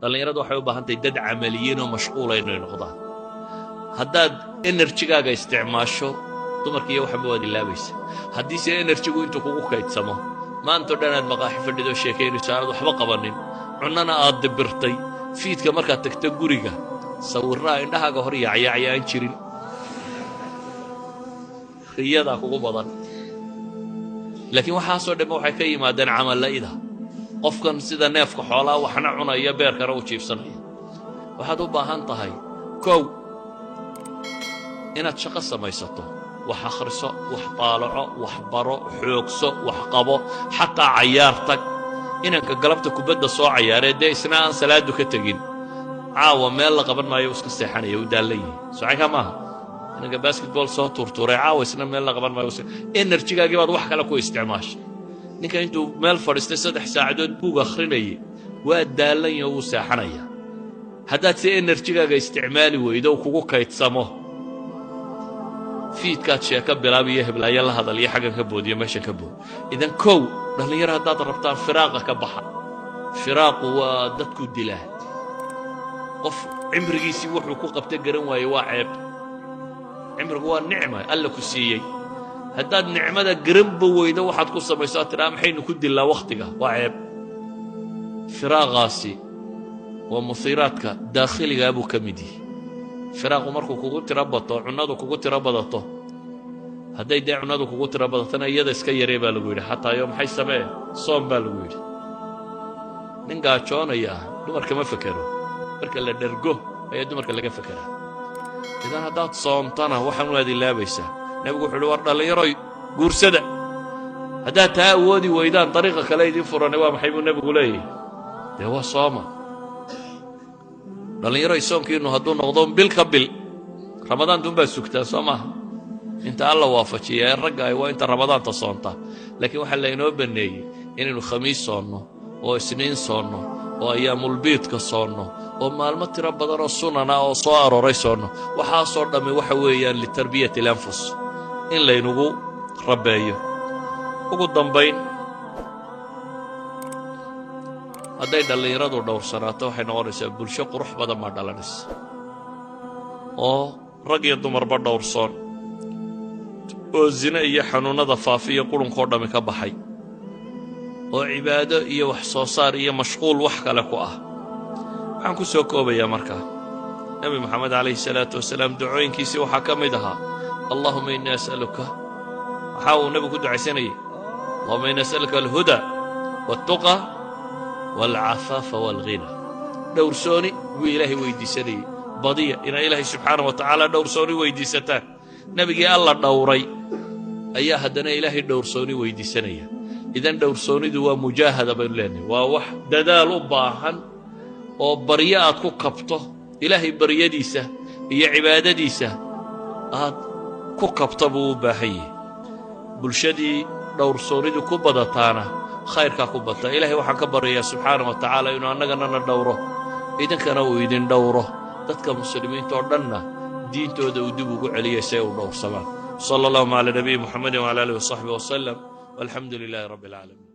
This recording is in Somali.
Dhallinyaradu waxay u baahan tahay dad camaliyiin oo mashquula inay noqdaan. Haddaad energy-gaaga isticmaasho, dumarka iyo waxanba waad ilaabaysa. Haddiise energy-gu intuu kugu kaydsamo, maantao dhan aad maqaaxi fadhidoo sheekaynayso, aanad waxba qabanin, cunnana aad dibirtay, fiidka markaad tagto guriga sawirraa indhahaaga hor yaacyaacya aan jirin, riyadaa kugu badan. Laakiin waxaasoo dhamma waxay ka yimaadeen camalla'ida qofkan sida neefka xoolaa waxna cunaya, beerkana u jiibsanaya. Waxaad u baahan tahay, kow, inaad shaqo samaysato, wax akhriso, wax taalaco, wax baro, xoogso, wax qabo, xataa cayaar tag. Inanka galabta kubadda soo cayaaree dee isna aan salaadu ka tegin, caawa meel la qaban maayo, iska seexanaya, u daallan yihi socankaa maaha. Inanka basketball soo tuurtuuray caawa isna meel la qaban maayo. Energy-gaagii baad wax kale ku isticmaashay. Ninka intuu meel fadhiistay 3 saacadood buug akhrinayay waa daallan yaho, wuu seexanaya. Haddaad si energy-gaaga isticmaali weydo, kugu kaydsamo, fiidkaad sheeko bilaab iyo heblaayo la hadal iyo xaggan ka boodiyo, meeshan ka bood. Idan kow, dhallinyaro haddaad rabtaan, firaaqa ka baxa. Firaaqu waa dadku dilaa. Qof cimrigiisii wuxuu ku qabta garan waaye waa ceeb. Cimrigu waa nicma Alla ku siiyey. Haddaad nicmada garanba weydo waxaad ku samayso, aad tidhaa maxaynu ku dillaa wakhtiga, waa ceeb. Firaaqaasi waa muhiiraadka daakhiligaa buu ka mid yihi. Firaaqu markuu kugu tiro bato, cunnadu kugu tiro badato, hadday dee cunnadu kugu tiro badatona iyada iska yaree baa lagu yidhi. Xataa yo maxay samee, soom baa lagu yidhi. Nin gaajoonaya dumarka ma fekero. Marka la dhergo ayaa dumarka laga fekeraa. Idan haddaad soontana waxaan waad ilaabaysaa. Nebigu wuxu uhi, war dhallinyaroy, guursada. Haddaad taa awoodi weydaan, dariiqa kale idiin furane waa maxay buu nebigu leeyahy? Dee waa sooma. Dhallinyaroy, soonkiinnu hadduu noqdo bil ka bil, ramadaantuunbaad sugtaan, soo maaha? Inta Alla waafajiya ee ragga ay waa inta ramadaanta soonta. Laakiin waxaa laynoo banneeyey inaynu khamiis soonno oo isniin soonno oo ayaamulbiidka soonno oo maalmo tiro badan oo sunana oo soo arooray soonno. Waxaasoo dhammi waxa weeyaan لتربية الأنفس, in laynugu rabbeeyo. Ugu dambayn, hadday dhallinyaradu dhowrsanaato, waxay noqonaysaa bulsho qurux badan baa dhalanaysa, oo rag iyo dumarba dhowrsoon, oo zine iyo xanuunnada faafiya qurunkoo dhammi ka baxay, oo cibaado iyo wax soo saar iyo mashquul wax kale ku ah. Waxaan ku soo koobayaa markaa, Nebi Moxamed calayhi salaatu wasalaam ducooyinkiisii waxaa ka mid ahaa اللهم إني أسألك. Waxaa uu nebigu ku ducaysanayey اللهم إني أسألك الهدى والتقى والعفاف والغنى. Dhowrsooni buu Ilaahay weydiisanayey. Badiya inaa Ilaahay subxaana wa tacaala dhowrsooni weydiisataan. Nebigii Alla dhowray ayaa haddana Ilaahay dhowrsooni weydiisanaya. Idan dhowrsoonidu waa mujaahada baynu leenahay, waa wax dadaal u baahan oo baryo aad ku kabto, Ilaahay baryadiisa iyo cibaadadiisa aad ku kabto buu u baahan yahay. Bulshadii dhowrsoonidu ku badataana khayrkaa ku bataa. Ilahay waxaan ka baryayaa subxaana wa tacaala inuu annagana na dhowro, idinkana uu idin dhowro, dadka muslimiinta oo dhanna diintooda uu dib ugu celiyay si ay u dhowrsamaan. صلى اللهم على نبي محمد وعلى آله وصحبه وسلم والحمد لله رب العالمين.